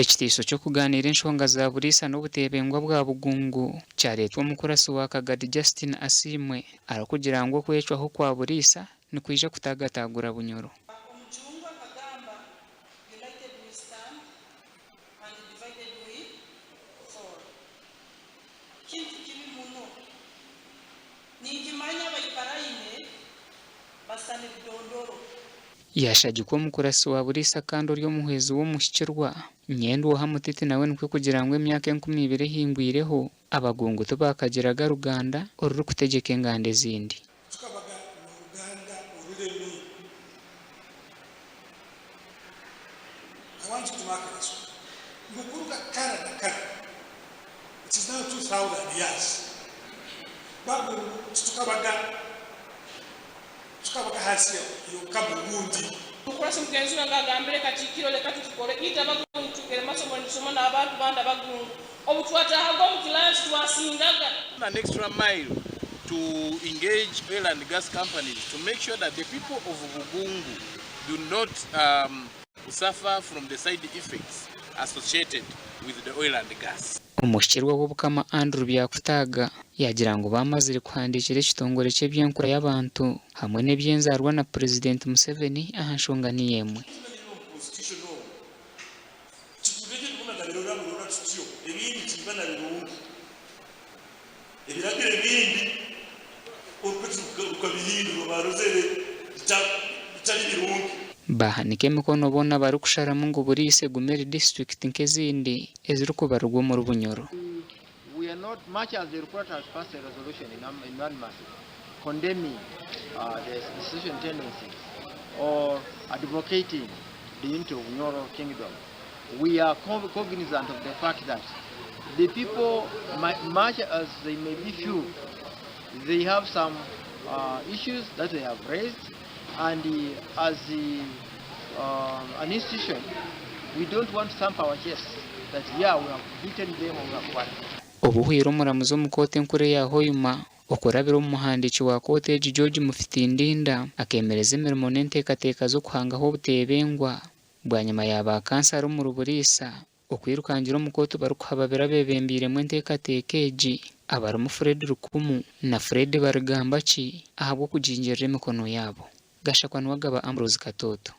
Ekiteiso ky'okugaaniira enshonga za Buliisa n'obuteebengwa bwa Bugungu kyareetwa omukurasi wa Kagadi Justin Asiimwe arikugira ngu okwecwaho kwa Buliisa nikwija kutaagataagura Bunyoro. Omujungu akagamba, United we stand and divided we fall. Kintu kibi muno. Ninkimanya abaikaraine basana ebidondoro. Yaashagikwa omukurasi wa Buliisa kandi ori omuhwezi w'omuhikirwa, Nyendwoha Mutiti nawe nikwo kugira ngu emyaka 2000 ehingwireho, Abagungu tibaakagiraga ruganda orurikutegyeka enganda ezindi. Tukabaga n'oruganda oruremi. I want you to mark this one. Ngu kuruga kara na kara, it is now 2000 years, Bagungu titukabaga tukabaga ahansi y'obukama obundi. Omukurasi mugenzi we nga agambire Katikiro leka tukikore itwe Abagungu twigere masomo nitusoma n'abantu bandi Abagungu obu twatahaga omu kilaasi twasingaga. An extra mile to engage oil and gas companies to make sure that the people of Bugungu do not suffer from the side effects associated with the oil and gas. Omuhikirwa w'Obukama Andrew Byakutaaga yaagira ngu baamazire kuhandiikira ekitongore ky'ebyenkura y'abantu hamwe n'eby'enzaarwa na Purezidenti Museveni aha nshonga niyo emwe. Constitution omu kikuubo ekyo tibona nabirora burora tutyo, ebindi tibiba na birungi, ebiragiro ebindi orukwe rukabihindura barozere bitari birungi. Baahanika emikono boona barikusharamu ngu Buriisa egume eri disiturikiti nk'ezindi ezirikubarirwa omuri Bunyoro. We are not, much as the report has passed a resolution unanimously condemning the secession tendencies or advocating the unity of Bunyoro Kingdom, we are cognizant of the fact that the people, much as they may be few, they have some issues that they have raised, and as an institution, we don't want to thump our chests that, yeah, we have beaten them or we have won. Obuhwire omuramuzi omu kooti enkuru eya Hoima okurabira omu muhandiiki wa kooti egi George Mufitindinda akeemereza emirimo n'enteekateeka z'okuhangaho obuteebengwa bwanyima ya baakansara omuri Buriisa okwirukangira omu kooti barikuhababira abeebembeiremu enteekateeka egi abarimu Fred Rukumu na Fred Barigambaki ahabw'okugingirira emikono yaabo. Gashakwa Niwagaba Ambrose Katoto.